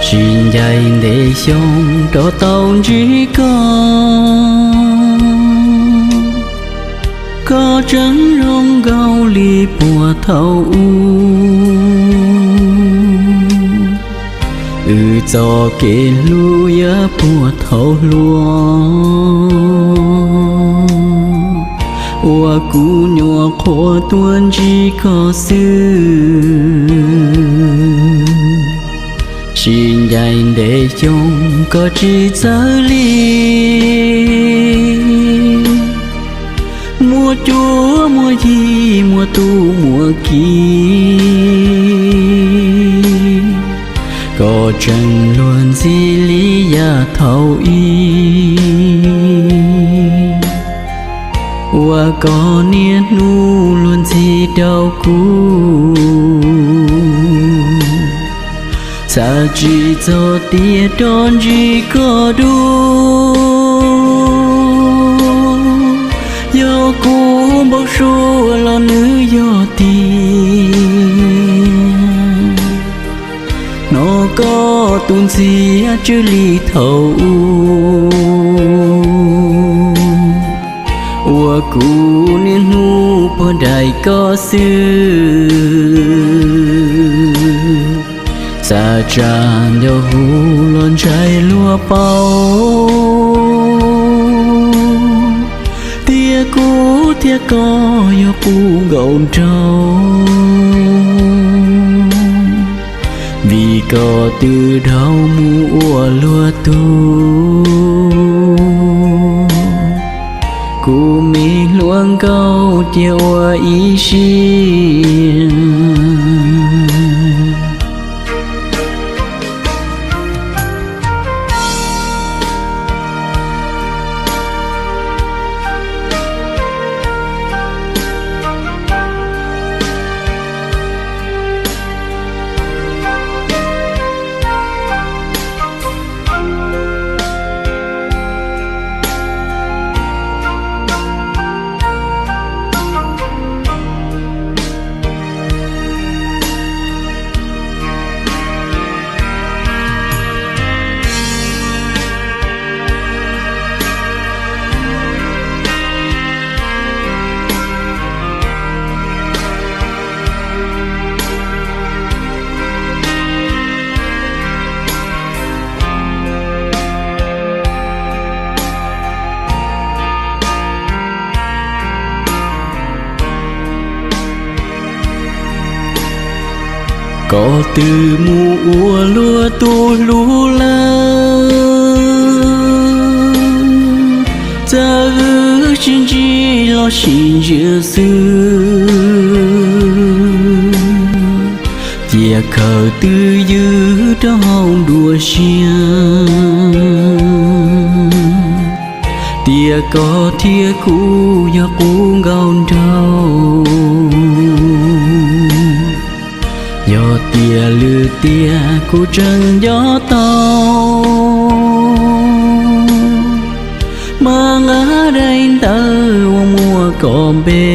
Sib ncaim ntev xyoo rov tau ntsib koj, koj tseem zoo nkaus li puag thaum ub. Wb txoj kev hlub yuav puag thaum hluas, uas kuv nyuam qhuav tuaj ntsib koj xwb. Sib ncaim ntev xyoo koj tsis txawj li, muaj cuab muaj yig muaj tub muaj ki, koj tseem luag ntxhi li yav thaum ub, uas koj niaj hnub luag ntxhi rau kuv. Xav tsis txog tias rov ntsib koj dua, yog kuv npau suav los nws yog tiag. Hnov koj tus ntxhiab tsw li thaum ub, uas kuv niaj hnub puag nraim koj xwb. Xav tsa ncauj hu los ntshai luag paub, tias kuv thiab koj yog qub nkaus nraug, vim koj twb dhau mus ua luag tug. Kuv me hluas nkauj cia ua ib siab. Koj twb mus ua luag tus hlub lawm, txawm wb sib ntsib los sib ntsia xwb, cia khawm twj ywm rau hauv nruab siab, tias koj thiab kuv yog qub nkaus nraug. Yog tias lwm tiam kuv tseem nco tau, mas nqa daim ntawv uas muaj koj npe,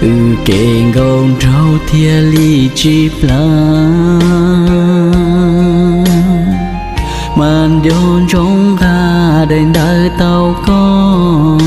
wb kev nkauj nraug thiaj li tsis plab. Mas nco ntsoov nqa daim ntawv tau koj,